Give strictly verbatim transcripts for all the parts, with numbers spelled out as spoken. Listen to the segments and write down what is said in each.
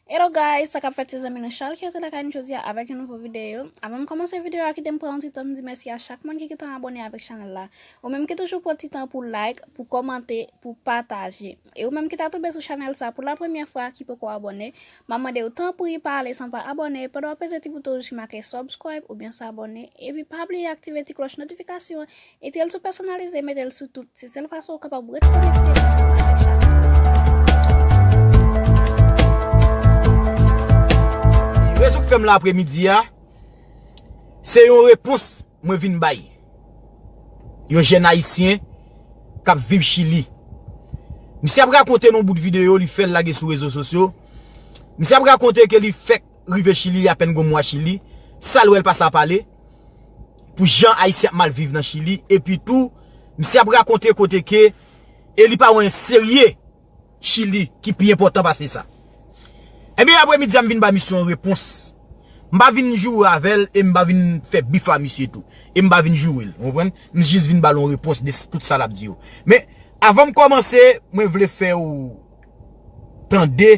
Hello guys, sa k ap fèt, se zanmi nou Charles ki rete lakay nou jodi a avèk yon nouvo videyo. Avan m kòmanse videyo a, kite m pran yon ti tan m di mèsi a chak moun ki gentan abòne avèk chanèl la. Ou menm ki toujou pran ti tan pou like, pou kòmante, pou pataje. E ou menm ki ta tonbe sou chanèl sa pou la premyè fwa ki poko abòne, m ap mande w tanpri pa ale san pa abòne pandan w ap peze ti bouton wouj ki make subscribe oubyen s'abonner. Epi pa bliye aktive ti klòch notifikasyon an, etre l sou pèsonalize, mete l sou tout. Se sèl fason ou kapab ret konekte ansanm avèk chanèl. Rezon k fè m la apremidi a, se yon repons mwen vin bay yon jèn ayisyen k ap viv Chili. Misye ap rakonte nan yon bout videyo li fè l lage sou rezo sosyo. Misye ap rakonte ke li fèk rive Chili, li apèn gon mwa Chili. Sa l wè l pa sa pale. Pou jan ayisyen ap mal viv nan Chili. Epi tou, misye ap rakonte kote ke e li pa wè anyen serye Chili ki pi enpòtan pase sa. Ebyen, apremidi a, m vin ba misye yon repons. M pa vin joure avè l e m pa vin fè bif a misye tou. E m pa vin joure l, ou konprann? M jis vin ba l yon repons de s- tout sa l ap di yo. Men, avan m kòmanse, mwen vle fè w tande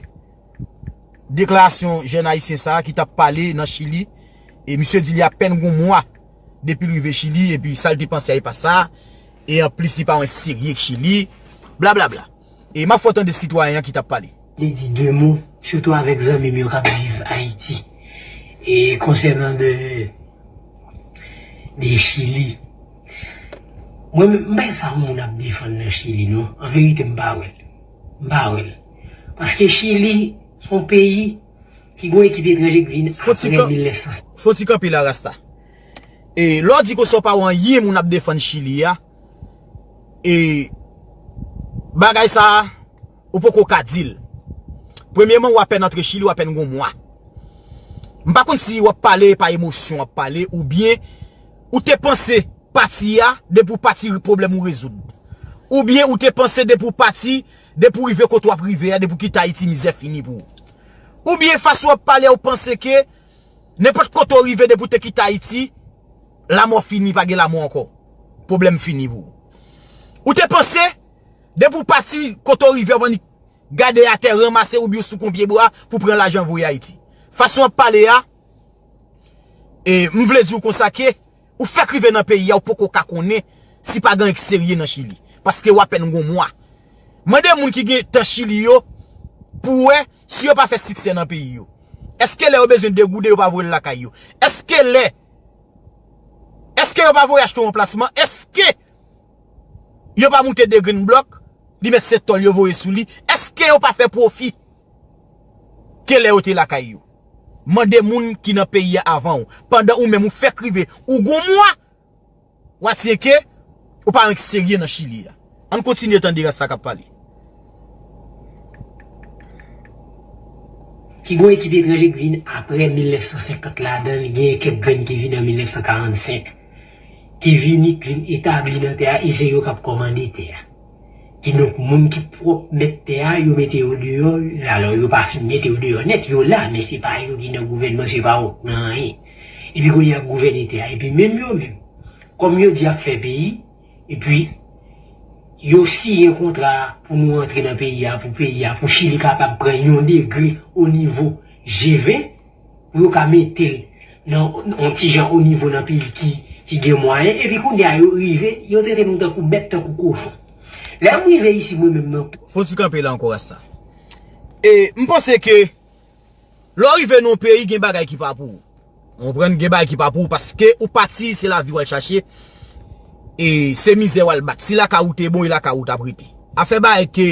deklarasyon jèn ayisyen sa a ki t ap pale nan Chili. E misye di li apèn gon mwa depi l rive Chili, epi sa l te panse a e pa sa. E anplis, li pa wè anyen serye Chili, blablabla. E m ap fè w tande sitwayen an ki t ap pale. Li di de mo, sitou avèk zanmi m yo k ap viv Ayiti. E konsènan de, de Chili. Mwen menm, m pa wè sa moun ap defann nan Chili, non. An verite, m pa wè l. M pa wè l. Paske Chili, se yon peyi ki gon ekip etranje ki vin Fò ti apre kan- mil nèf san. Fò ti kanpe la, Rasta. E lè w di konsa w pa wè anyen moun ap defann Chili a, e bagay sa a, ou poko ka di l. Premyèman, w apèn antre Chili, w apèn gon mwa. M pa konn si w ap pale pa emosyon w ap pale, oubyen ou te panse pati a, depi w pati pwoblèm ou rezoud. Oubyen ou te panse depi w pati, depi w rive kote w ap rive a, depi w kite Ayiti, mizè fini pou ou. Oubyen fason w ap pale a, ou panse ke nenpòt kote w rive, depi w te kite Ayiti, lanmò fini, pa gen lanmò ankò. Pwoblèm fini pou ou. Ou te panse, depi w pati, kote w rive, w annik gade atè, ranmase oubyen w sou kon pye bwa pou pran lajan voye Ayiti. Fason w ap pale a, e, m vle di w konsa ke, ou fèk rive nan peyi a, ou poko ka konnen si pa gen anyen ki serye nan Chili. Paske w apèn gon mwa. Mande moun ki gen tan Chili yo pou wè si yo pa fè siksè nan peyi yo. Èske lè yo bezwen de gouden, yo pa voye l lakay yo? Èske lè, èske yo pa voye achte yon anplasman? Èske yo pa moute de grenn blòk, li met sèt tòl, yo voye sou li? Èske yo pa fè pwofi ke lè yo te lakay yo? Mande moun ki nan peyi a avan w. Pandan ou menm ou fèk rive, ou gon mwa, w a tyenke, ou pa anyen ki serye nan Chili a. Ann kontinye tande rès sa k ap pale. Ki gon ekip etranje ki vin apre mil nèf san senkant ladan l, gen kèk grenn ki vin an mil nèf san karannsenk, ki vini, ki vin etabli nan tè a, e se yo k ap kòmande tè a. Kidonk, moun ki pwòp mèt tè a, yo mete yo deyò, alò, yo pa fin mete yo deyò nèt, yo la, men se pa yo ki nan gouvènman, se pa yo k nan anyen. Epi kounye a ap gouvène tè a, epi menm yo menm, kòm yo di y ap fè peyi, epi yo siyen kontra pou nou antre nan peyi a, pou peyi a, pou Chili kapab pran yon degre o nivo G ven, pou yo ka mete l nan yon ti jan o nivo nan peyi ki, ki gen mwayen, epi kounye a yo rive, yo trete nou tankou bèt, tankou kochon. Lè m rive isi, mwen menm nan. Fò ti kanpe la ankò, Rasta. E m panse ke lè w rive nan yon peyi, gen bagay ki pa pou ou. Ou konprann? Gen bagay ki pa pou ou, paske ou pati, se lavi w al chache. E se mizè w al bat. Si lakay ou te bon, e lakay ou t ap rete. Afè bagay ke,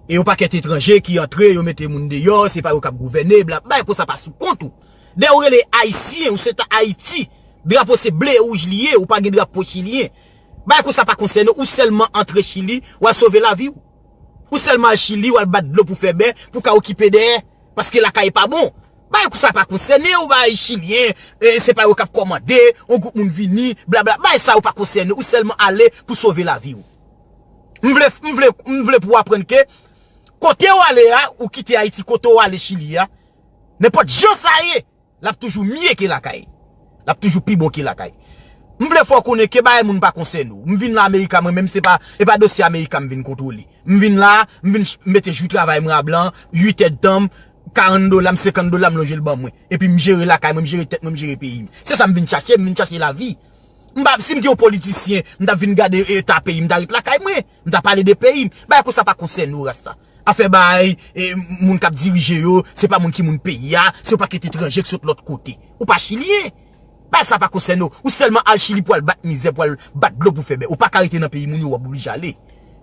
e yon pakèt etranje ki antre, yo mete moun deyò, se pa yo k ap gouvène, bla, bagay konsa pa sou kont ou. Dayè ou rele Ayisyen, ou se ta Ayiti. Drapo se ble e wouj li ye, ou pa gen drapo chilyen. Bagay konsa pa konsène ou, ou sèlman antre Chili, w al sove lavi w. Ou sèlman al Chili, w al bat dlo pou fè bè, pou ka okipe dèyè. Paske lakay pa bon. Bagay konsa pa konsène w, bagay chilyen, e, se pa yo k ap kòmande, yon gwoup moun vini, blabla. Bagay sa yo pa konsène w, ou sèlman ale pou sove lavi w. M vle, m vle, m vle pou w aprann ke kote w ale a, ou kite Ayiti, kote w ale Chili a, nenpòt jan sa ye, l ap toujou mye ke lakay. L ap toujou pi bon ke lakay. M vle fè w konnen ke bagay moun pa konsène w. M vin la Amerika, mwen menm se pa, e pa dosye Amerika m vin kontwole. M vin la, m vin ch- mete jou travay mwen a blan, uit èdtan m, Karant dola m, senkant dola m lonje l ban mwen. Epi m jere lakay mwen, m jere tèt mwen, m jere peyi m. Se sa m vin chache, m vin chache lavi. M pa, si m te yon politisyen, m t ap vin gade eta peyi m, m ta ret lakay mwen. M ta pale de peyi m. Bagay konsa pa konsène w, Rasta. Afè bagay, e, moun k ap dirije yo, se pa moun ki moun peyi a, se yon pakèt etranje ki sot lòt kote. Ou pa chilyen. Bagay sa pa konsène w. Ou sèlman al Chili pou al bat mizè, pou al bat dlo pou fè bè. Ou pa ka rete nan peyi moun yo, w ap oblije ale.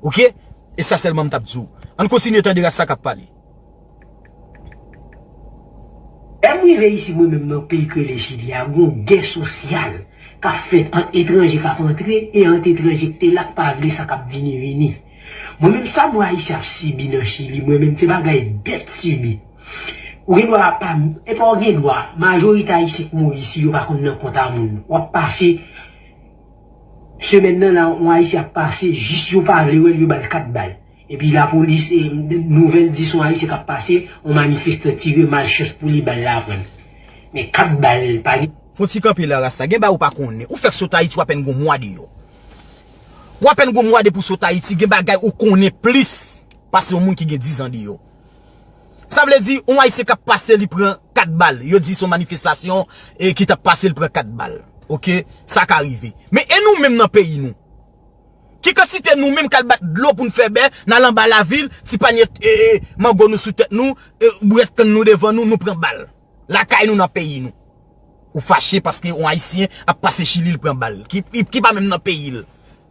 Oke? E sa sèlman m t ap di w. Ann kontinye tande Rasta k ap pale. Lè m rive isi mwen menm nan peyi k rele Chili a, gon gè sosyal k ap fèt ant etranje k ap antre e ant etranje k te la k pa vle sa k ap vini vini. Mwen menm sa mwen Ayisyen ap sibi nan Chili, mwen menm se bagay bèt sibi. Ou gen dwa pa, epa w gen dwa, majorite Ayisyen k mouri isi yo pa konn nan kont a moun. W ap pase, semèn nan la, yon Ayisyen ap pase, jis yo pa vle wè l, yo ba l kat bal. Epi lapolis, e, nouvèl di se yon Ayisyen k ap pase, yon manifestan tire, malchans pou li, bal la pran l. Men kat bal, pa gen. Fè yon ti kanpe la, Rasta. Gen bagay ou pa konnen. Ou fèk sot Ayiti, w apèn gon mwa deyò. W apèn gon mwa depi w sot Ayiti, gen bagay ou konnen plis pase yon moun ki gen diz an deyò. Sa vle di, yon Ayisyen k ap pase, li pran kat bal. Yo di se yon manifestasyon e ki t ap pase, li pran kat bal. Oke? Sa ka rive. Men e nou menm nan peyi nou? Ki kantite nou menm k al bat dlo pou n fè bè, n al anba lavil, ti panye e, e, mango nou sou tèt nou, e, bouyèt kann nou devan nou, nou pran bal. Lakay nou nan peyi nou. Ou fache paske yon Ayisyen ap pase Chili, l pran bal. Ki, ki, ki pa menm nan peyi l.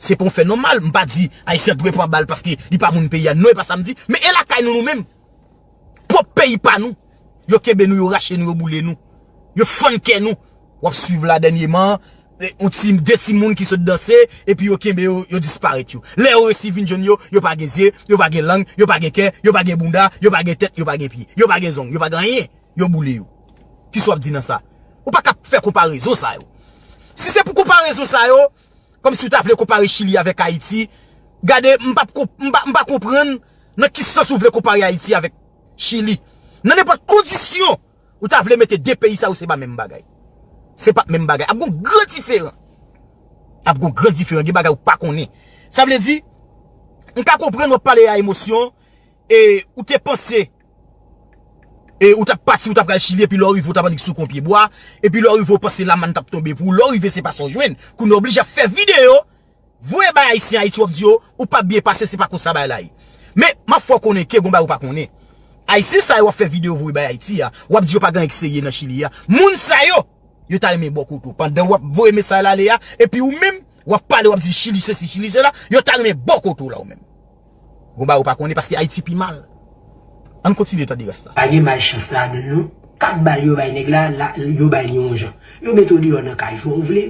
Se pa yon fè nòmal. M pa di Ayisyen dwe pran bal paske li pa moun peyi a. Non, e pa sa m di. Men e lakay nou, nou menm? Pwòp peyi pa nou. Yo kenbe nou, yo rache nou, yo boule nou. Yo fann kè nou. W ap swiv la dènyèman, e, yon ti, de timoun ki sot danse, epi yo kenbe yo, yo disparèt yo. Lè yo resi vin jwenn yo, yo pa gen zye, yo pa gen lang, yo pa gen kè, yo pa gen bounda, yo pa gen tèt, yo pa gen pye, yo pa gen zong, yo pa gen anyen. Yo boule yo. Kisa w ap di nan sa? Ou pa ka fè konparezon sa yo. Si se pou konparezon sa yo, kòmsi w ta vle konpare Chili avèk Ayiti, gade, m p ap konp-, m pa, m pa konprann nan ki sans ou vle konpare Ayiti avèk Chili. Nan nenpòt kondisyon, ou ta vle mete de peyi sa yo, se pa menm bagay. Se pa menm bagay. Ap gon gran diferan. Ap gon gran diferan. Gen bagay ou pa konnen. Sa vle di, m ka konprann w ap pale a emosyon, e ou te panse, e ou t ap pati, ou t ap pral Chili, epi lè w rive, ou t ap annik sou kon pye bwa, epi lè w rive, ou panse lamann t ap tonbe pou ou, lè w rive, se pa sa w jwenn. Kounye a w oblije ap fè videyo, voye bay Ayisyen Ayiti, w ap di yo, ou p ap byen pase, se pa konsa bagay la ye. Men, m ap fè w konnen ke gon bagay ou pa konnen. Ayisyen sa yo w ap fè videyo voye bay Ayiti a, w ap di yo pa gen anyen k serye nan Chili a. Moun sa yo, yo ta renmen bò kote w. Pandan w ap voye mesaj la ale a, epi ou menm, w ap pale, w ap di Chili sesi, Chili sela, yo ta renmen bò kote w la ou menm. Gon bagay ou pa konnen paske Ayiti pi mal. Ann kontinye tande rès la. Pa gen malchans ladan l non. Kat bal yo bay nèg la, la, yo bay li yon jan. Yo mete w deyò nan kay jan w vle.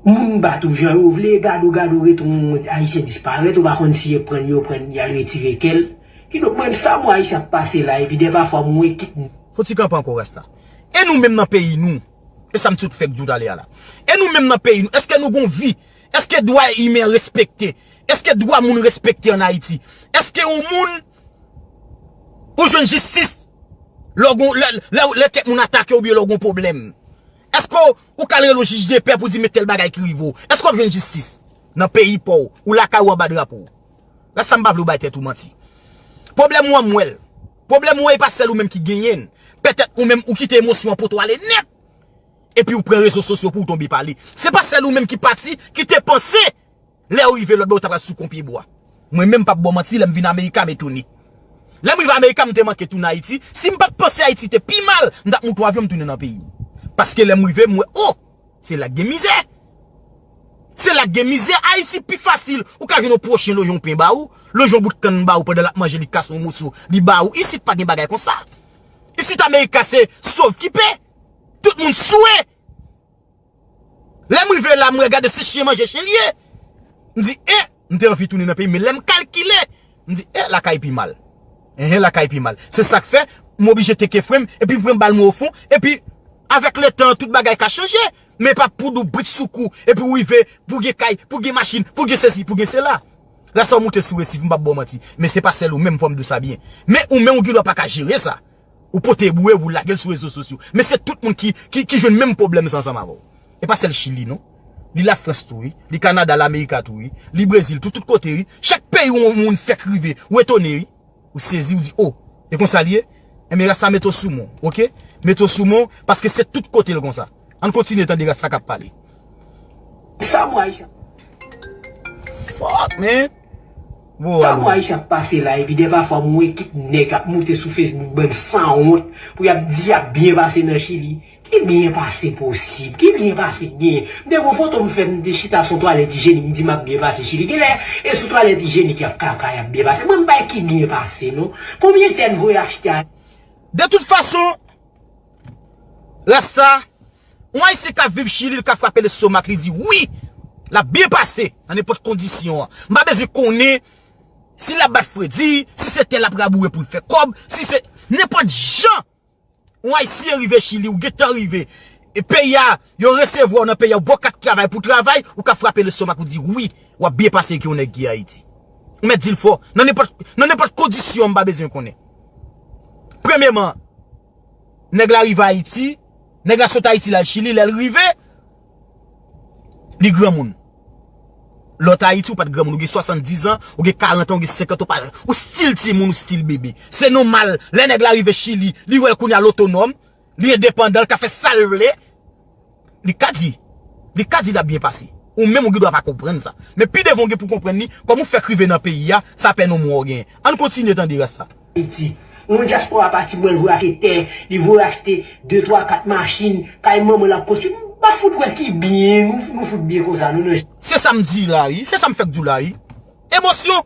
Moun bat ou jan yo vle, gade w, gade w, ret yon Ayisyen disparèt, ou pa konn si yo prann, yo prann, y al retire kè l. Kidonk, mwen, sa m wè Ayisyen ap pase la, epi dèfwa m wè kit. Fò ti kanpe ankò rès la. E nou menm nan peyi nou? E sa m sot fèk di w talè a la. E nou menm nan peyi nou? Èske nou gon vi? Èske dwa imen respekte? Èske dwa moun respekte ann Ayiti? Èske yon moun ou jwenn jistis lè w gon, lè, lè, lè kèk moun atake w oubyen lè w gon pwoblèm? Èske w, ou ka al rele yon jij de pè pou di men tèl bagay ki rive w? Èske w ap jwenn jistis nan peyi pa w, ou lakay ou anba drapo w? Rès sa m pa vle w bay tèt ou manti. Pwoblèm ou an m wè l. Pwoblèm ou an e pa sèl ou menm ki genyen l. Petèt ou menm ou kite emosyon an pote w ale nèt. Epi ou pran rezo sosyo pou w tonbe pale. Se pa sèl ou menm ki pati, ki te panse lè ou rive lòt bò ou ta pral sou kon pye bwa. Mwen menm m p ap ba w manti, lè m vin Amerika m etone. Lè m rive Amerika m te manke tounen Ayiti, si m pa t panse Ayiti te pi mal, m t ap moute yon avyon m tounen nan peyi m. Paske lè m rive m wè, o! Se la k gen mizè. Se la k gen mizè. Ayiti pi fasil. Ou ka jwenn yon pwochen lonje yon pen ba ou, lonje yon bout kann ba ou pandan l ap manje li kase yon moso, li ba ou. Isit pa gen bagay konsa. Isit Amerika se sovkipe. Tout moun swe. Lè m rive la, m wè gade se chen manje chen l ye. M di, e, m te anvi tounen nan peyi m, men lè m kalkile, m di, e, lakay pi mal. Enhen, lakay pi mal. Se sa k fè, m oblije teke fren m, epi m pran bal mwen ofon, epi avèk letan, tout bagay ka chanje. Men pa pou w brit sou kou, epi w rive, pou w gen kay, pou w gen machin, pou w gen sesi, pou w gen sela. Rès sa w moute sou resif, m p ap ba w manti. Men se pa sèl ou menm, fò m di w sa byen. Men ou menm ou gen dwa pa ka jere sa. Ou pote bouye pou w lage l sou rezo sosyo. Men se tout moun ki, ki, ki jwenn menm pwoblèm sa ansanm avè w. E pa sèl Chili non. Li Lafrans tou wi. Li Kanada, Lamerika tou wi. Li Brezil tou, tout kote wi. Chak peyi yon moun fèk rive, ou etone wi. Ou sezi, ou di, o, e konsa l ye? Enben rasta mete w sou men w, oke? Mete w sou men w, paske se tout kote l konsa. Ann kontinye tande rasta k ap pale. Sa mwen Ayisyen. Fuck, man. Bon, sa mwen Ayisyen ap pase la, epi dèpafwa mwen wè kèk nèg ap moute sou Facebook, bann sanwont, pou y ap di y ap byen pase nan Chili. Ki byen pase posib? Ki byen pase k genyen? M te gon foto m fè, m te chita sou twalèt ijenik, m di m ap byen pase Chili. Genlè, e sou twalèt ijenik y ap kaka, y ap byen pase. Mwen, m pa ki byen pase, non. Konbyen tè n voye achte a? De tout fason, rasta, yon Ayisyen k ap viv Chili, li ka frape lestomak, li di, wi, l ap byen pase, nan nenpòt kondisyon an. M pa bezwen konnen si l ap bat fredi, si se tè l ap raboure pou l fè kòb, si se nenpòt jan. Yon Ayisyen rive Chili, ou gentan rive. E peyi a, yo resevwa w nan peyi a, ou ba w kat travay pou w travay, ou ka frape lestomak, ou di, wi, w ap byen pase ke yon nèg ki Ayiti. Ou mèt di l fò, nan nenpòt, nan nenpòt kondisyon, m pa bezwen konnen. Premyèman, nèg la rive Ayiti, nèg la sot Ayiti, l al Chili, lè l rive, li granmoun. Lè w t Ayiti, ou pa t granmoun, ou gen swasanndizan, ou gen karant an, ou gen senkant, ou pa, ou still timoun, ou still bebe. Se nòmal, lè nèg la rive Chili, li wè l kounye a l otonòm, li endepandan, l ka fè sa l vle, li ka di, li ka di l ap byen pase. Ou menm ou gen dwa pa konprann sa. Men pi devan ou gen pou konprann li, kòm ou fèk rive nan peyi a, sa pè non mwen w genyen. Ann kontinye tande rasta. Ayiti. Yon dyaspora pati, mwen, l voye achte tè, li voye achte de, twa, kat machin, kay manman l ap konstwi. M pa fout wè ki byen, nou, nou fout byen konsa, nou nan. Se sa m di la, wi. Se sa m fèk di w la, wi. Emosyon.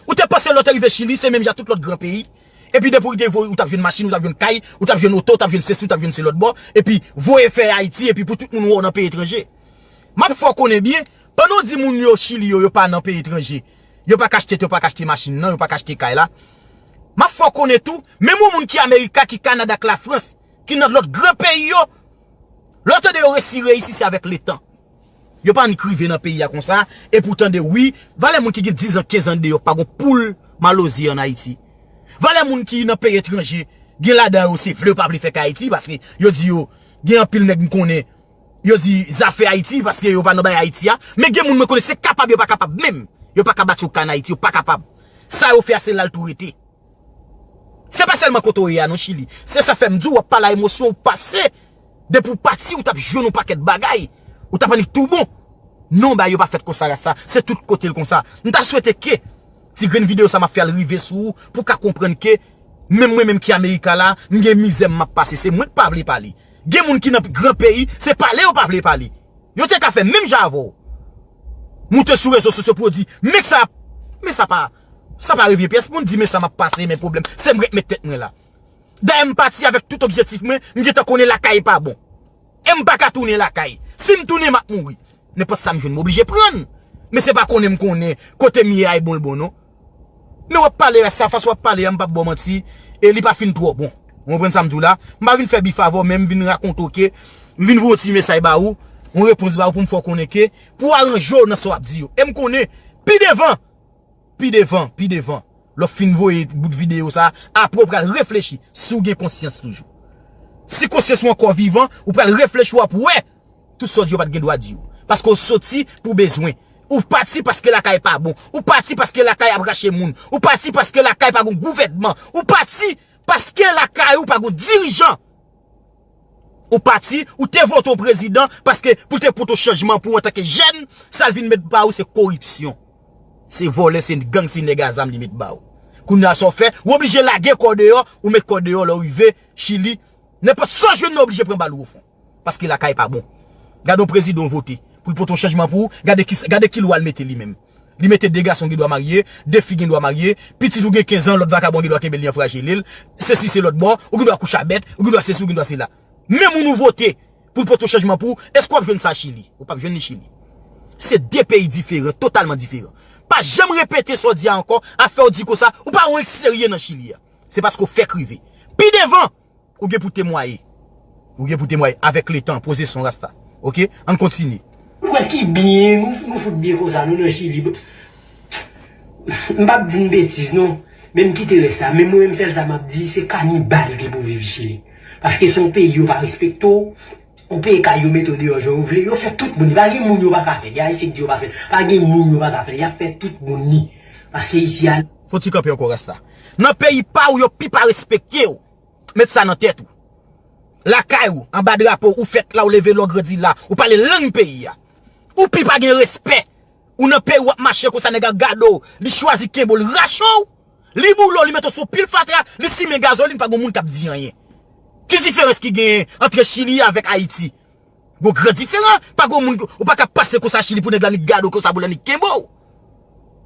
Ou te panse lè w te rive Chili, se menm jan tout lòt gran peyi. Epi depi w te voye, ou t ap jwenn machin, ou t ap jwenn kay, ou t ap jwenn oto, ou t ap jwenn sesi, ou t ap jwenn se lòt bò. Epi voye fè Ayiti, epi pou tout moun wè w nan peyi etranje. M ap fè w konnen byen, pandan w di moun yo Chili yo, yo pa nan peyi etranje, yo pa ka achte, yo pa ka achte machin nan, yo pa ka achte kay la. M ap fè w konnen tou, menm yon moun ki Amerika, ki Kanada, ki Lafrans, ki nan lòt gran peyi yo, lè w tande yo resi reyisi, se avèk letan. Yo pa annik rive nan peyi a konsa, epi w tande wi, valè moun ki gen diz an, kenz an deyò, pa gon poul malozi an Ayiti. Valè moun ki nan peyi etranje, gen ladan yo se vle yo pa vle fèk Ayiti, paske yo di yo, gen anpil nèg m konnen, yo di zafè Ayiti, paske yo pa nan bay Ayiti a. Men gen moun mwen konnen se kapab yo pa kapab menm. Yo pa ka bat yon ka an Ayiti, yo pa kapab. Sa yo fè a se la l tou rete. Se pa sèlman kote w ye a non Chili. Se sa fè m di w, w ap pale a emosyon, ou pase. Depi w pati, ou t ap jwenn yon pakèt bagay. Ou t ap annik tou bon. Non, bagay yo pa fèt konsa rasta. Se tout kote l konsa. M ta swete ke ti grenn videyo sa m ap fè al rive sou ou, pou w ka konprann ke menm mwen menm ki Amerika la, m gen mizè m ap pase. Se mwen k pa vle pale. Gen moun ki nan gran peyi, se pale yo pa vle pale. Yo te ka fè menm jan avè w. Moute sou rezo sosyo pou yo di, men sa, men sa pa, sa pa revye pyès moun di, men sa m ap pase, men pwoblèm. Se m k met tèt mwen la. Dayè m pati avèk tout objektif mwen, m gentan konnen lakay pa bon. E m pa ka tounen lakay. Si m tounen, m ap mouri. Nenpòt sa m jwenn, m oblije pran. Men se pa konnen m konnen kote m ye a e bon l bon non. Men w ap pale a sa, fason w ap pale a, m p ap ba w manti, e li pa fin twò bon. Ou konprann sa m di w la? M pa vin fè bif avè w, men m vin rakonte w ke m vin voye yon ti mesaj ba ou, yon repons ba ou pou m fè w konnen ke pou w aranje w nan sa w ap di yo. E m konnen, pi devan, pi devan, pi devan, lè w fin voye bout videyo sa, apre w pral reflechi si w gen konsyans toujou. Si konsyans ou ankò vivan, ou pral reflechi, w ap wè tout sa w di yo pa t gen dwa di w. Paske w soti pou bezwen. Ou pati paske lakay pa bon. Ou pati paske lakay ap rache moun. Ou pati paske lakay pa gon gouvènman. Ou pati paske lakay ou pa gon dirijan. Ou pati, ou te vote yon prezidan paske pou l te pote yon chanjman pou ou antanke jèn, sa l vin met ba ou se koripsyon. Se vòlè, se gang, se nèg a zam li met ba ou. Kounye a sa w fè, ou oblije lage kò w deyò, ou met kò w deyò lè w rive Chili. Nenpòt sa w jwenn nan oblije pran bal ou ofon. Paske lakay pa bon. Gade yon prezidan w vote pou l pote yon chanjman pou ou, gade ki, gade ki lwa l mete li menm. Li mete de gason gen dwa marye, de fi gen dwa marye, pitit ou gen kenz an, lòt vakabon gen dwa kenbe li an frajele l, sesi se lòt bò, ou gen dwa kouche a bèt, ou gen dwa sesi, ou gen dwa sela. Men moun ou vote pou l pote yon chanjman pou ou, èske w ap jwenn sa Chili? Ou p ap jwenn li Chili. Se de peyi diferan, totalman diferan. Pa janm repete sa w di a ankò, afè w di konsa, ou pa yon nèg serye nan Chili a. Se paske w fèk rive. Pi devan, ou gen pou temwaye. Ou gen pou temwaye avèk letan, poze son rasta. Oke? Ann kontinye. Ou kwè ki byen, nou, nou fout byen konsa, nou nan Chili. M p ap di n betiz, non. Men m kite rès la. Men mwen menm sèl sa m ap di, se kanibal ki pou viv Chili. Paske se yon peyi yo pa respekte w. Ou peye kay yo mete w deyò jan yo vle. Yo fè tout moun. Pa gen moun yo pa ka fè. Gen Ayisyen k di yo pa fè. Pa gen moun yo pa ka fè. Y ap fè tout moun li. Paske isi a. Fò ti kanpe ankò rasta. Nan peyi pa w, yo pi pa respekte w. Met sa nan tèt ou. Lakay ou, anba drapo, ou fèt la, ou leve la, ou grandi la, ou pale lang peyi a. Ou pi pa gen respè. Ou nan peyi w ap mache konsa, nèg ap gade w, li chwazi kenbe w, li rache w, li boule w, li mete w sou pil fatra, li simen gazolin, pa gen moun k ap di anyen. Ki diferans ki genyen ant Chili avèk Ayiti? Gon gran diferan. Pa gen moun, ou pa ka pase konsa Chili pou nèg la ni gade w konsa, pou l annik kenbe w.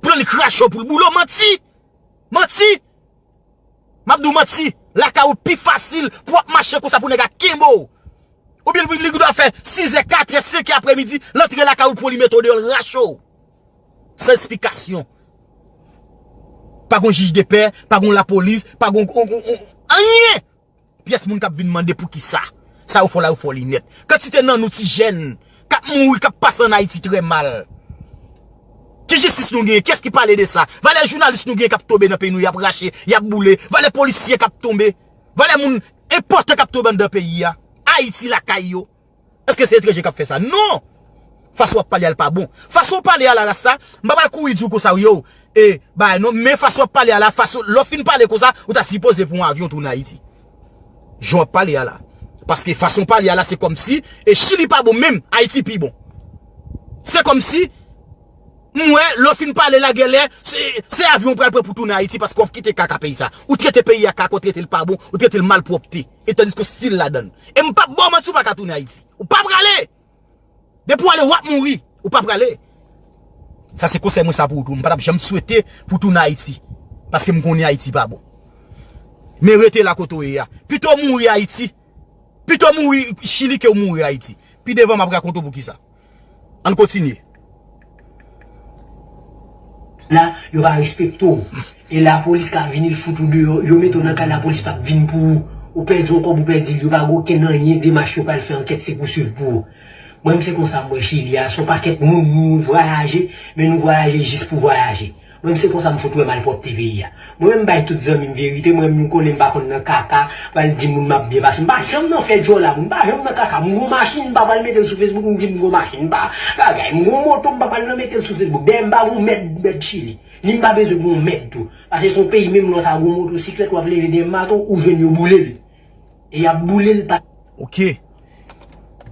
Pou l annik rache w, pou l boule w, manti! Manti! M ap di w manti, lakay ou pi fasil pou w ap mache konsa pou nèg la kenbe w. Oubyen li, li dwa fè sizè, katrè, senkè aprèmidi, l antre lakay ou pou li mete w deyò, l rache w. San esplikasyon. Pa gon jij de pè, pa gon lapolis, pa gon, gon, gon, gon, anyen! Pyès moun k ap vin mande poukisa. Sa yo fè w la, yo fè w li nèt. Kantite nan nou ti jèn k ap mouri, k ap pase ann Ayiti trè mal. Ki jistis nou genyen? Kiyès ki pale de sa? Valè jounalis nou genyen k ap tonbe nan peyi nou, y ap rache, y ap boule. Valè polisye k ap tonbe. Valè moun enpòtan k ap tonbe anndan peyi a. Ayiti lakay yo. Èske se etranje k ap fè sa? Non! Fason w ap pale a l pa bon. Fason w pale a la, rasta, m pa pral kouri di w konsa, yo, e, bay non, men fason w ap pale a la, fason, lè w fin pale konsa, ou ta sipoze pran yon avyon tounen Ayiti. Jan w ap pale a la. Paske fason w pale a la, se kòmsi, e Chili pa bon menm, Ayiti pi bon. Se kòmsi, m wè, lè w fin pale la, genlè, se, se avyon w pral pran pou tounen Ayiti, paske w ap kite kaka peyi sa. Ou trete peyi a kaka, ou trete l pa bon, ou trete l malpwòpte. E tandiske w still ladan l. E m p ap ba w manti, ou pa ka tounen Ayiti. Ou pa prale! Depi w ale, w ap mouri. Ou pa prale. Sa se konsèy mwen sa pou ou tou. M pa t ap janm swete pou tounen Ayiti. Paske m konnen Ayiti pa bon. Men rete la kote w ye a. Pito w mouri Ayiti. Pito w mouri Chili ke w mouri Ayiti. Pi devan m ap rakonte w poukisa. Ann kontinye. La, yo pa respekte w. E lapolis ka vini, l fout ou deyò. Yo mete w nan kay, lapolis p ap vin pou ou. Ou pèdi yon kòb, ou pèdi l, yo pa gen okenn anyen, demach yo pral fè, ankèt se pou swiv pou ou. Mwen menm se konsa m wè Chili a, se yon pakèt moun nou vwayaje, men nou vwayaje jis pou vwayaje. Mwen menm se konsa m fout wè malpwòpte peyi a. Mwen menm m bay tout zanmi m verite, mwen menm m konnen m pa konn nan kaka, pral di moun m ap byen pase. M pa janm nan fè djòla moun, m pa janm nan kaka. M gon machin, m pa pral mete l sou Facebook, m di m gon machin, m pa bagay. M gon moto, m pa pral nan mete l sou Facebook. Dayè m pa gon mèd, mèd Chili. Ni m pa bezwen gon mèd tou. Paske se yon peyi menm lè w ta gon motosiklèt w ap leve dèyè mato, ou jwenn yo boule l. E y ap boule l pa. Ok.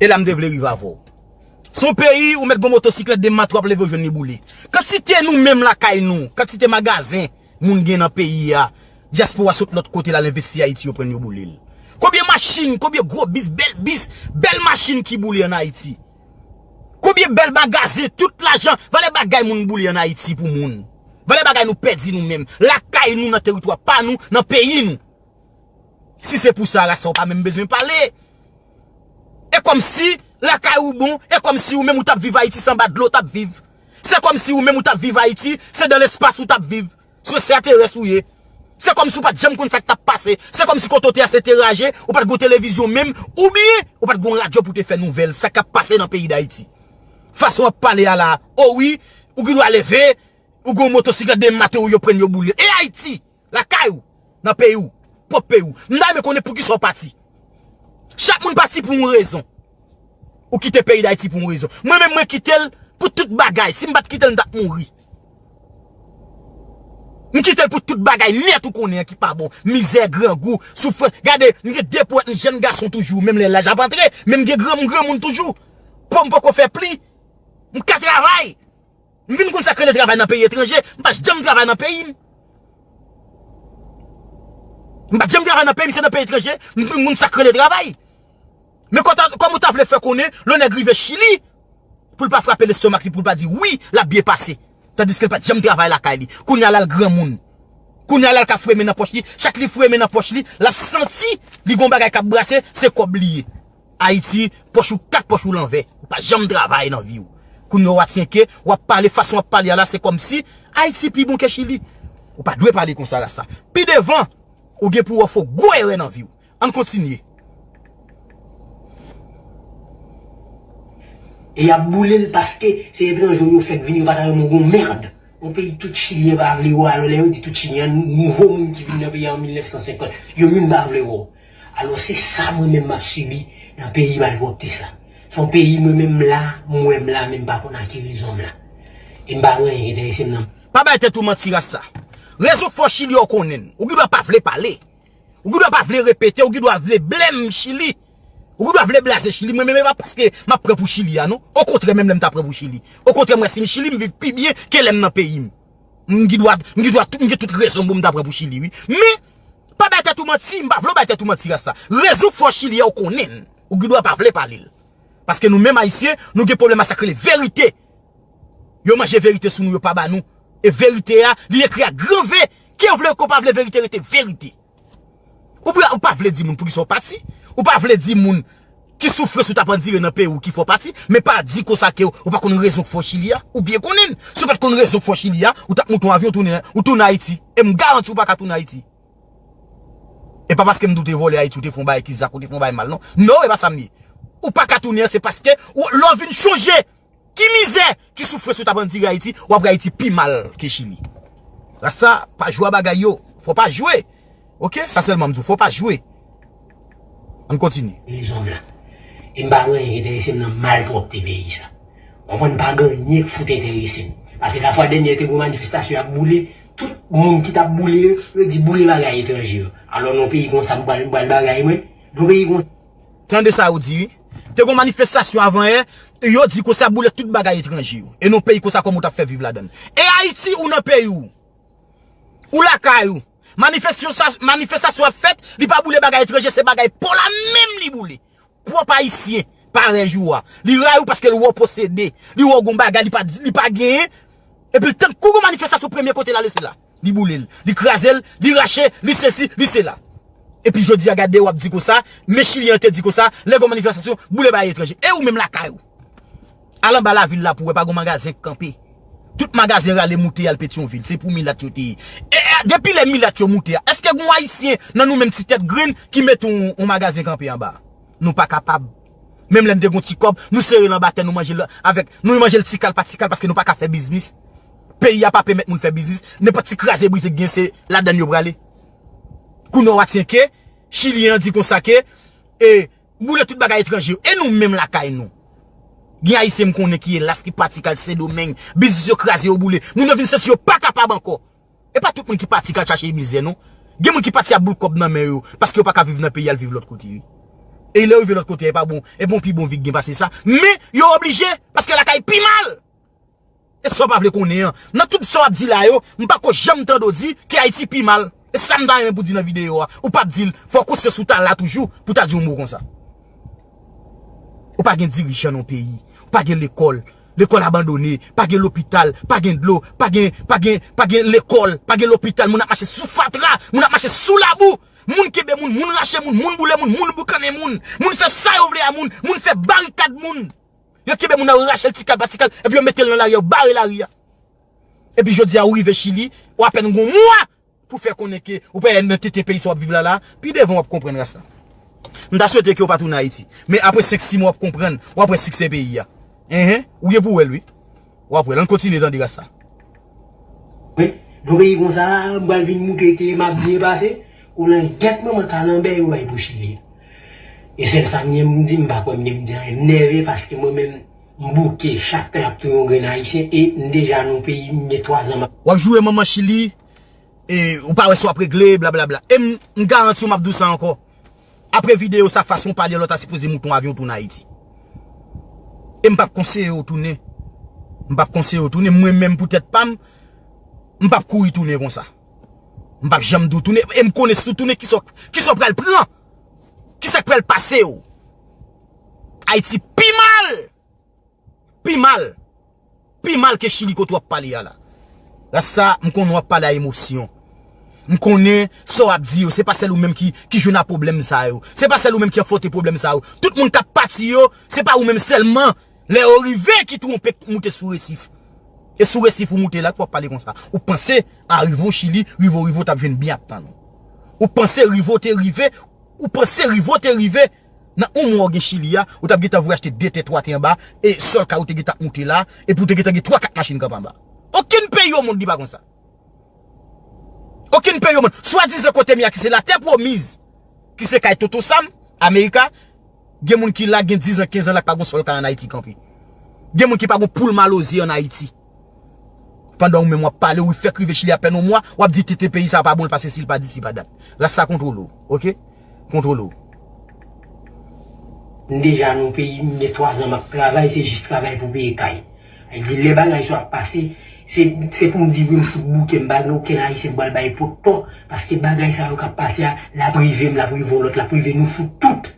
E la m te vle rive avè w. Se yon peyi ou mèt gon motosiklèt de mat w ap leve ou jwenn li boule. Kantite nou menm lakay nou, kantite magazen moun gen nan peyi a, dyaspora sot lòt kote l al envesti Ayiti yo pran yo boule l. Konbyen machin, konbyen gwo bis, bèl bis, bèl machin ki boule ann Ayiti? Konbyen bèl magazen, tout lajan, valè bagay moun boule ann Ayiti pou moun? Valè bagay nou pèdi nou menm, lakay nou, nan teritwa pa nou, nan peyi nou. Si se pou sa, rasta w pa menm bezwen pale. E kòmsi lakay ou bon, e kòmsi ou menm ou t ap viv Ayiti se anba dlo w t ap viv. Se kòmsi ou menm ou t ap viv Ayiti, se dan lespas ou t ap viv. Se yon ekstraterès ou ye. Se kòmsi ou pa t janm konn sa k t ap pase. Se kòmsi kote w te a se te raje, ou pa t gon televizyon menm, oubyen ou pa t gon radyo pou te fè nouvèl sa k ap pase nan peyi Dayiti. Fason w ap pale a la, o wi, ou gen dwa leve, ou gen yon motosiklèt de maten ou yo pran yo boule. E Ayiti! Lakay ou, nan peyi w, pwòp peyi w. M ta renmen konnen poukisa w pati. Chak moun pati pou yon rezon. Ou kite peyi Dayiti pou yon rezon. Mwen menm mwen kite l pou tout bagay. Si m pa t kite l, m t ap mouri. M kite l pou tout bagay nèt ou konnen an ki pa bon. Mizè, grangou, soufrans. Gade, m gen de pwèt, m jèn gason toujou, menm lè laj ap antre, men m gen granmoun, granmoun toujou. Po m poko fè pli. M ka travay. M vin konn sa k rele travay nan peyi etranje. M pa janm travay nan peyi m. M pa janm travay nan peyi m, se nan peyi etranje m vin konn sa k rele travay. Men kòm ou ta vle fè konnen, lè nèg rive Chili, pou l pa frape lestomak li, pou l pa di wi, l ap byen pase. Tandiske l pa t janm travay lakay li. Kounye a la l granmoun. Kounye a la l ka foure men nan pòch li, chak li foure men nan pòch li, l ap santi li gon bagay k ap brase, se kòb li ye. Ayiti, pòch ou kat pòch ou lanvè. Ou pa janm travay nan vi w. Kounye a w a tyenke, w ap pale fason w ap pale a la, se kòmsi Ayiti pi bon ke Chili. Ou pa dwe pale konsa rasta. Pi devan, ou gen pou w fè gwo erè nan vi w. Ann kontinye. E y ap boule l paske se etranje yo fèk vini, yo pa ta renmen w gon mèd. Yon peyi tout Chilyen pa vle wè w, alò lè yo di tout Chilyen, nouvo moun ki vin nan peyi a an mil nèf san senkant, yo youn pa vle wè w. Alò se sa mwen menm m ap sibi nan peyi malpwòpte sa. Se yon peyi mwen menm m la, m wè m la, men m pa konn a ki rezon m la. E m pa gen anyen ki enterese m nan. Pa bay tèt ou manti rasta. Rezon k fè w Chili a w konnen l. Ou gen dwa pa vle pale. Ou gen dwa pa vle repete, ou gen dwa vle blame Chili. Ou gen dwa vle blaze Chili. Mwen menm, e pa paske m ap pran pou Chili a, non. Okontrè, menm lè m ta pran pou Chili. Okontrè, m wè si m Chili, m viv pi byen ke lè m nan peyi m. M gen dwa, m gen dwa, m gen tout rezon pou m ta pran pou Chili, wi. Men, pa bay tèt ou manti, m pa vle w bay tèt ou manti, rasta. Rezon k fè w Chili a, ou konnen l. Ou gen dwa pa vle pale l. Paske nou menm Ayisyen, nou gen pwoblèm a sa k rele verite. Yo manje verite sou nou, yo pa ba nou. E verite a, li ekri ak gran V. Ke w vle, ke w pa vle, verite rete verite. Ou pa, ou pa vle di moun poukisa w pati. Ou pa vle di moun ki soufrans ou t ap andire nan peyi w ki fè w pati. Men pa di konsa ke w, ou pa konn rezon k fè w Chili a. Ou byen konnen l. Si w pa t konn rezon k fè w Chili a, ou t ap monte yon avyon tounen, ou tounen Ayiti. E m garanti w pa ka tounen Ayiti. E pa paske m di w te vòlè Ayiti, ou te fè yon bagay ki zak, ou te fè yon bagay mal, non. Non, e pa sa m ye. Ou pa ka tounen an, se paske ou, lè w vin chonje ki mizè, ki soufrans ou t ap andire Ayiti, w ap wè Ayiti pi mal ke Chili. Rasta, pa jwe a bagay yo. Fò pa jwe. Oke? Sa sèlman m di w, fò pa jwe. Ann kontinye. Rezon m la. E m pa gen anyen ki enterese m nan malpwòpte peyi sa. Ou konprann, pa gen anyen k fout enterese m. Paske lafwa dènyè te gen manifestasyon ap boule, tout moun ki t ap boule yo, yo di boule bagay etranje yo. Alò nan peyi konsa m pral, m pral bagay mwen. Nan peyi konsa. Tande sa yo di, wi. Te gen manifestasyon avan yè, yo di konsa boule tout bagay etranje yo. E nan peyi konsa kòman w t ap fè viv ladan l. E Ayiti ou nan peyi w. Ou lakay ou. Manifestasyon, manifestasyon ap fèt, li pa boule bagay etranje, se bagay pa w la menm li boule. Pwòp Ayisyen, parèy ou a. Li rayi w paske l wè w posede. Li wè w gon bagay, li pa, li pa genyen. Epi l tankou gon manifestasyon premye kote l ale se la. Li boule l, li kraze l, li rache, li sesi, li sela. Epi jodi a gade w ap di konsa, men Chilyen an te di konsa, lè gon manifestasyon, boule bagay etranje. E ou menm lakay ou. Al anba lavil la pou w wè pa gon magazen k kanpe. Tout magazen rale moute al Petyonvil. Se pou milat yo te ye. E, e, depi lè milat yo moute a, èske gon Ayisyen nan nou menm ti tèt grenn ki mete yon, yon magazen kanpe anba? Nou pa kapab. Menm lè n te gon ti kòb, nou sere l anba tè, nou manje l avèk, nou manje l ti kal pa ti kal paske nou pa ka fè biznis. Peyi a pa pèmèt moun fè biznis. Nenpòt ti kraze brize k gen, se ladann yo prale. Kounye a w a tyenke, Chilyen an di konsa ke, e, boule tout bagay etranje yo. E nou menm lakay nou? Gen Ayisyen m konnen ki elas, ki pati k al Sendomeng. Biznis yo kraze, yo boule. Moun yo vin santi yo pa kapab ankò. E pa tout moun ki pati k al chache mizè, non. Gen moun ki pati ap boule kòb nan men yo, paske yo pa ka viv nan peyi a, al viv lòt kote, wi. E lè yo rive lòt kote a, e pa bon, e bon, pi bon vi k gen pase sa. Men, yo oblije, paske lakay pi mal. E sa w pa vle konnen an. Nan tout sa w ap di la yo, m pa ko janm tande w di ke Ayiti pi mal. E sa m ta renmen pou di nan videyo a. Ou p ap di l, fò konsyans ou ta la toujou pou ta di yon mo konsa. Ou pa gen dirijan nan peyi. Ou pa gen lekòl. Lekòl abandone. Pa gen lopital. Pa gen dlo. Pa gen, pa gen, pa gen lekòl. Pa gen lopital. Moun ap mache sou fatra. Moun ap mache sou labou. Moun kenbe moun. Moun rache moun. Moun boule moun. Moun boukannen moun. Moun fè sa yo vle a moun. Moun fè barikad moun. Yo kenbe moun nan, yo rache l ti kal pa ti kal, epi yo mete l nan lari a, yo bare lari a. Epi jodi a, ou rive Chili, ou apèn gon mwa pou fè konnen ke ou pa nan tete peyi sa w ap viv la la, pi devan w ap konprann rasta. M ta swete ke w pa tounen Ayiti. Men apre senk sis mwa w ap konprann, w ap wè siksè peyi a. Enhen, ou gen pou w wè l wi. W ap wè l, ann kontinye tande rasta. Wi, nou peyi konsa, m pral vin moute ke m ap byen pase, ou nan gèt manman kalanbè yo bay pou Chili. E sèl sa m gen m di, m pa kwè m gen m di anyen, m nève paske mwen menm, m bouke, chak tan y ap touye yon grenn Ayisyen, e m deja nan peyi, m gen twazan m ap. W ap joure manman Chili, e ou pa wè sa w ap regle, blablabla. E m, m garanti w m ap di w sa ankò. Apre videyo sa, fason w pale lòt la sipoze moute yon avyon tounen Ayiti. E m p ap konseye w tounen. M p ap konseye w tounen. Mwen menm pou tèt pa m, m p ap kouri tounen konsa. M p ap janm di w tounen. E m konnen si w tounen, kisa w, kisa w pral pran? Kisa k pral pase w? Ayiti pi mal! Pi mal. Pi mal ke Chili kote w ap pale a la. Rasta, m konnen w ap pale a emosyon. M konnen sa w ap di yo, se pa sèl ou menm ki, ki jwenn a pwoblèm sa yo. Se pa sèl ou menm ki anfòte pwoblèm sa yo. Tout moun k ap pati yo, se pa ou menm sèlman. Lè yo rive ki twonpe moute sou resif. E sou resif ou moute la, k w ap pale konsa. Ou panse a rive w Chili, rive w, rive w t ap jwenn byen ap tann ou. Ou panse rive w te rive, Ou panse rive w te rive nan yon mwa w gen Chili a, ou t ap gentan voye achte de tè, twa tè anba, e sòl kay ou te gentan ap moute la, epi w te gentan gen twa, kat machin kanpe anba. Okenn peyi o mond li pa konsa. Okenn peyi o mond. Swadizan kote m ye a ki se latè pwomiz, ki se kay Toto Sam, Amerika, gen moun ki la gen diz an, kenz an la k pa gon sòl kay ann Ayiti kanpe. Gen moun ki pa gon poul maloze ann Ayiti. Pandan ou menm w ap pale, ou fèk rive Chili apèn yon mwa, w ap di tete peyi sa pa bon, l pase si l pa di si pa dat. Ras sa kontwole w, oke? Kontwole w. M deja nan peyi, m gen twa zan m ap travay, se jis travay pou peye kay. Sa vle di, lè bagay sa ap pase, se, se pou m di wi, m fout bouke, m pa gen okenn Ayisyen m pral bay pot tò, paske bagay sa yo k ap pase a, l ap rive m, l ap rive yon lòt, l ap rive nou fout tout.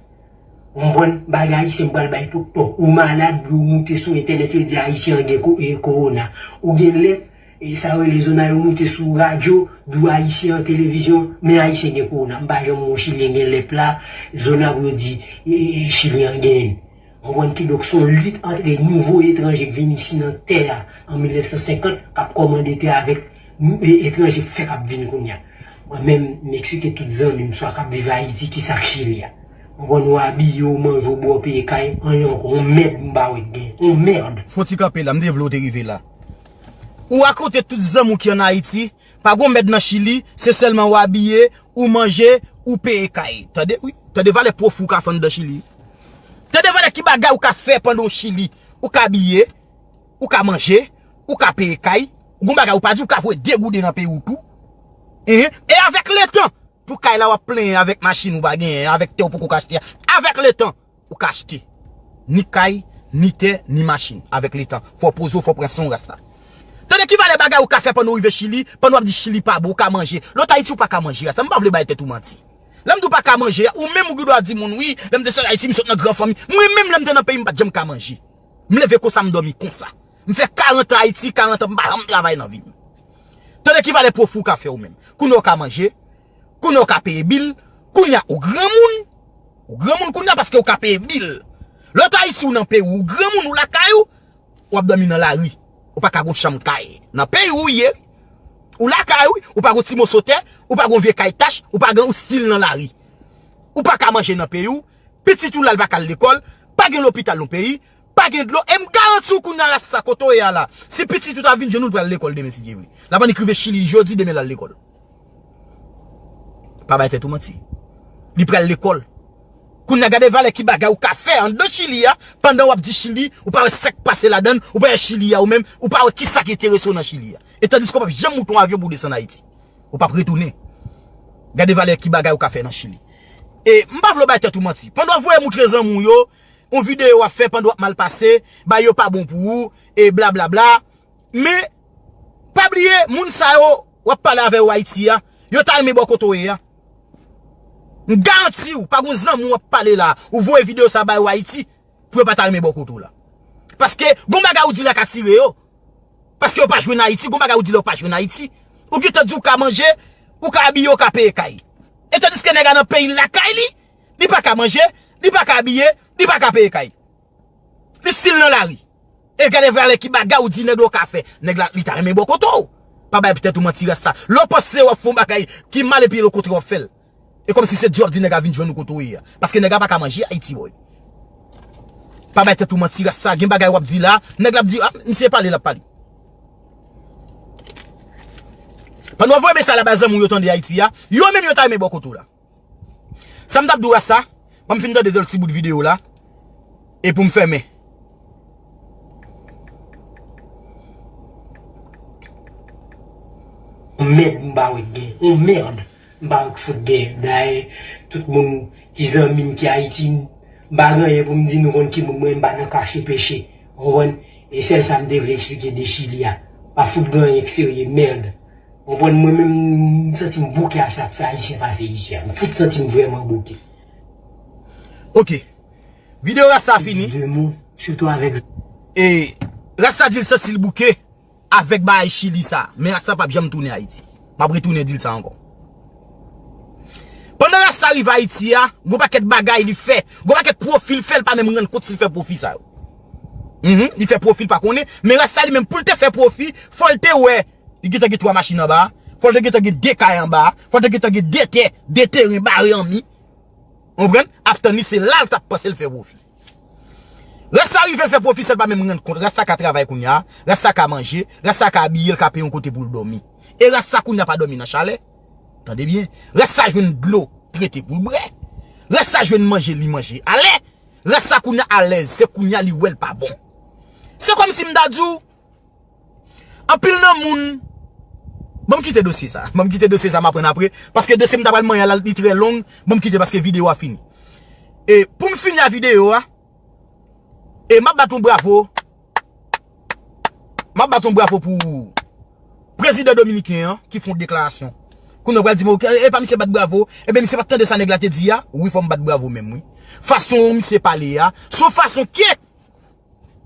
Ou konprann? Bagay Ayisyen m pral bay pot tò. Ou malad, ou moute sou entènèt, yo di Ayisyen an gen ko, e, kowona. Ou gen lèp, e, sa yo rele zona, yo moute sou radyo, di w Ayisyen an televizyon, men Ayisyen gen kowona. M pa janm wè yon Chilyen gen lèp la, zona pou yo di, e, e, Chilyen an genyen l. Ou konprann? Kidonk, se yon lit ant de nouvo etranje k vin isi nan tè a an mil nèf san senkant, k ap kòmande tè avèk, e, etranje k fèk ap vin kounye a. Mwen menm, m eksplike tout zanmi m, swa k ap viv Ayiti, ki sa k Chili a. Ou konprann? Ou abiye, ou manje, ou bwè, ou peye kay, anyen ankò, yon mèd m pa wè k gen. Yon mèd. Fon ti kanpe la, m te vle w te rive la. Ou rakonte tout zanmi w ki ann Ayiti, pa gon mèd nan Chili, se sèlman ou abiye, ou manje, ou peye kay. Tande, wi. Tande valè pwofi w ka fè anndan Chili. Tande valè ki bagay ou ka fè pandan w Chili. Ou ka abiye, ou ka manje, ou ka peye kay. Gon bagay ou pa di, ou ka voye de gouden nan peyi w tou. Enhen. E avèk letan, pou kay la w ap plenyen avèk machin ou pa genyen, avèk tè ou poko ka achte a. Avèk letan, ou ka achte ni kay, ni tè, ni machin. Avèk letan, fò w poze w, fò w pran san w, rasta. Tande ki valè bagay ou ka fè pandan w rive Chili, pandan w ap di Chili pa bon, ou ka manje. Lòt Ayiti ou pa ka manje, rasta. M pa vle bay tèt ou manti. Lè m di w pa ka manje, ou menm ou gen dwa di moun, wi, lè m te sot Ayiti, m sot nan gran fanmi. Mwen menm, lè m te nan peyi m, m pa t janm ka manje. M leve konsa, m dòmi konsa. M fè karant an Ayiti, karant an, m pa janm travay nan vi m. Tande ki valè pwofi w ka fè ou menm. Kounye a w ka manje, kounye a w ka peye bil, kounye a ou granmoun, ou granmoun kounye a paske ou ka peye bil. Lòt Ayiti ou nan peyi w, ou granmoun ou lakay ou, w ap dòmi nan lari. Ou pa ka gon chanm kay. Nan peyi w ou ye, ou lakay ou, ou pa gon ti moso tè, ou pa gon vye kay tach, ou pa gen ou stil nan lari. Ou pa ka manje nan peyi w, pitit ou la l pa ka al lekòl, pa gen lopital nan peyi, pa gen dlo, e m garanti w kounye a rasta kote w ye a la. Si pitit ou ta vin jwenn ou, l pral lekòl demen si Dye vle. L ap annik rive Chili jodi, demen l al lekòl. Pa bay tèt ou manti. Li pral lekòl. Kounye a gade valè ki bagay ou ka fè anndan Chili a, pandan w ap di Chili, ou pa wè sa k pase ladan l, ou pa wè Chili a ou menm, ou pa wè ki sa k enterese w nan Chili a. E tandiske w p ap janm moute yon avyon pou w desann Ayiti. Ou p ap retounen. Gade valè ki bagay ou ka fè nan Chili. E m pa vle w bay tèt ou manti. Pandan w ap voye moutre zanmi w yo, yon videyo w ap fè pandan w ap mal pase, bay yo pa bon pou ou, e blablabla. Men, pa bliye, moun sa yo w ap pale avè yo Ayiti a, yo ta renmen bò kote w ye a. M garanti w, pa gon zanmi w ap pale la, ou voye videyo sa ba yo Ayiti, pou yo pa ta renmen bò kote w la. Paske, gon bagay ou di la ka tire yo. Paske yo pa jwenn Ayiti, gon bagay ou di la yo pa jwenn Ayiti. Ou gentan di ou ka manje, ou ka abiye, ou ka peye kay. E tandiske nèg la nan peyi l lakay li, li pa ka manje, li pa ka abiye, li pa ka peye kay. Li stil nan lari. E gade valè ki bagay ou di nèg la w ka fè. Nèg la, li ta renmen bò kote w. Pa bay tèt ou manti rasta. Lè w panse w ap fè yon bagay ki mal epi okontrè w ap fè l. E kòmsi se Dye w ap di nèg la vin jwenn ou kote w ye a. Paske nèg la pa ka manje Ayiti, boy. Pa bay tèt ou manti rasta. Gen bagay w ap di la, nèg la ap di, a, misye pale, l ap pale. Pandan w ap voye mesaj la bay zanmi w yo tande Ayiti a, yo menm yo ta renmen bò kote w la. Sa m t ap di w a sa, ban m fin tande lòt ti bout videyo la, e pou m fèmen. On mèd m pa wè k gen, on mèd m pa wè k fout gen. Dayè, tout moun ki zanmi m ki Ayiti, m pa gen anyen pou m di nou konn ki moun mwen, m pa nan kache peche. Ou konprann? E sèl sa m te vle eksplike de Chili a. Pa fout gen anyen k serye, mèd. Ou konprann, mwen menm, m santi m bouke a sa k fè Ayisyen pase isi a. M fout santi m vrèman bouke. Ok. Videyo rasta a fini. De mo, sitou avèk. E rasta di l santi l bouke avèk bagay Chili sa. Men rasta p ap janm tounen Ayiti. M ap retounen di l sa ankò. Pandan rasta rive Ayiti a, gon pakèt bagay li fè. Gon pakèt pwofi l fè, l pa menm rann kont si l fè pwofi sa yo. Mhm, li fè pwofi, l pa konnen. Men rasta li menm pou l te fè pwofi, fò l te wè. Li gentan gen twa machin anba a. Fò l te gentan gen de kay anba a. Fò l te gentan gen de tè, de teren bare an mi. Ou konprann? Ap tann li, se la l t ap panse l fè pwofi. Rasta rive l fè pwofi, sèl pa menm rann kont. Rasta ka travay kounye a. Rasta ka manje. Rasta ka abiye, l ka peye yon kote pou l dòmi. E rasta kounye a pa dòmi nan chalè. Tande byen. Rasta jwenn dlo trete pou l bwè. Rasta jwenn manje, li manje alè. Rasta kounye a alèz. Se kounye a li wè l pa bon. Se kòmsi m ta di w, Anpil nan moun. Ban m kite dosye sa. Ban m kite dosye sa, m aprann apre. Paske dosye m ta pral manyen la, li trè long. Ban m kite paske videyo a fini. E pou m fini a videyo a, e m ap bat yon bravo. M ap bat yon bravo pou prezidan dominiken an ki fè yon deklarasyon. Kounye a w pral di m, "Ok, e pa misye bat bravo?" Ebyen, misye pa t tande sa nèg la te di a? Wi, fò m bat bravo menm, wi. Fason misye pale a, se yon fason ke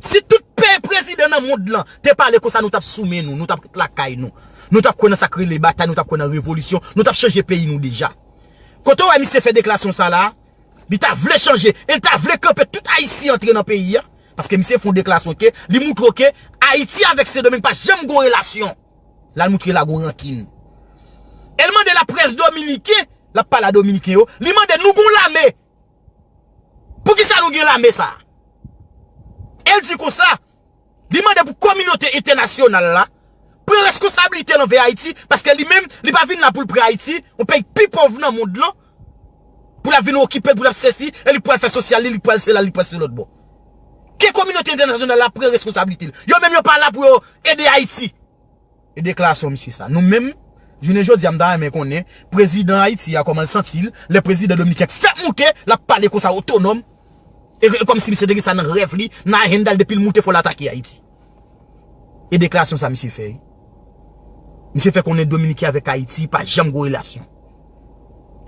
si tout peyi prezidan nan mond lan te pale konsa, nou t ap sou men nou, nou t ap ret lakay nou. Nou t ap kwè nan sa k rele batay, nou t ap kwè nan revolisyon, nou t ap chanje peyi nou deja. Kote w wè misye fè deklarasyon sa la, li ta vle chanje, e li ta vle kanpe tout Ayisyen antre nan peyi a. Paske misye fè yon deklarasyon ke li moutre ke Ayiti avèk Sendomeng pa janm gon relasyon. La l moutre la gon rankin. E l mande laprès dominiken, l ap pale a dominiken yo, li mande nou gon lame. Poukisa nou gen lame sa? E l di konsa, li mande pou kominote entènasyonal la pran reskonsablite l anvè Ayiti, paske li menm, li pa vin la pou l pran Ayiti, yon peyi pi pòv nan mond lan, pou l ap vin okipe l, pou l ap sesi, e li pral fè sosyal li, li pral sela, li pral se lòt bò. Ke kominote entènasyonal la pran reskonsablite l. Yo menm yo pa la pou yo ede Ayiti. E deklarasyon misye sa. Nou menm, jounen jodi a, m ta renmen konnen, prezidan Ayiti a, kòman l santi l, lè prezidan dominiken k fèk moute, l ap pale konsa otonòm, e, e kòmsi misye te gen sa nan rèv li, nan ajanda l, depi l moute, fò l atake Ayiti. E deklarasyon sa misye fè, wi. Misye fè konnen Dominiken avèk Ayiti pa janm gon relasyon.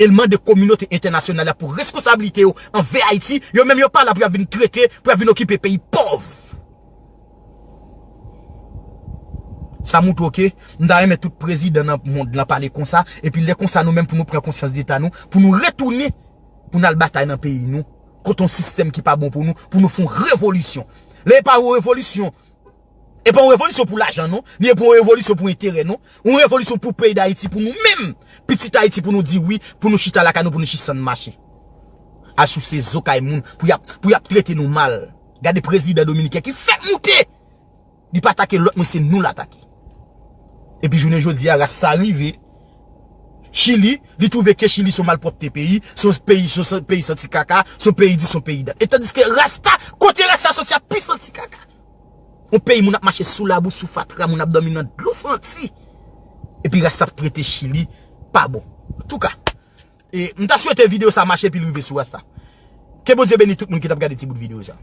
E l mande kominote entènasyonal la pou reskonsablite yo anvè Ayiti, yo menm yo pa la pou y ap vin trete, pou y ap vin okipe peyi pòv. Sa moutre w ke m ta renmen tout prezidan nan mond lan pale konsa, epi lè konsa nou menm pou nou pran konsyans de ta nou, pou nou retounen, pou n al batay nan peyi nou, kont yon sistèm ki pa bon pou nou, pou nou fè yon revolisyon. Lè e pa yon revolisyon, e pa yon revolisyon pou lajan non, ni e pa yon revolisyon pou enterè non, yon revolisyon pou peyi Dayiti, pou nou menm, pitit Ayiti, pou nou di wi, pou nou chita lakay nou, pou nou sispann mache. Al souse zo kay moun, pou y ap, pou y ap trete nou mal. Gade prezidan dominiken ki fèk moute! Li pa atake lòt moun, se nou l atake. Epi jounen jodi a, rasta rive Chili, li twouve ke Chili se yon malpwòpte peyi, se yon peyi, se yon peyi santi kaka, se yon peyi di, se yon peyi dat. E tandiske rasta, kote rasta soti a pi santi kaka. Yon peyi moun ap mache sou labou, sou fatra, moun ap dòmi nan dlo santi. Epi rasta ap trete Chili pa bon. Antouka, e, m ta swete videyo sa mache epi l rive sou rasta. Ke Bondye beni tout moun ki t ap gade ti bout videyo sa.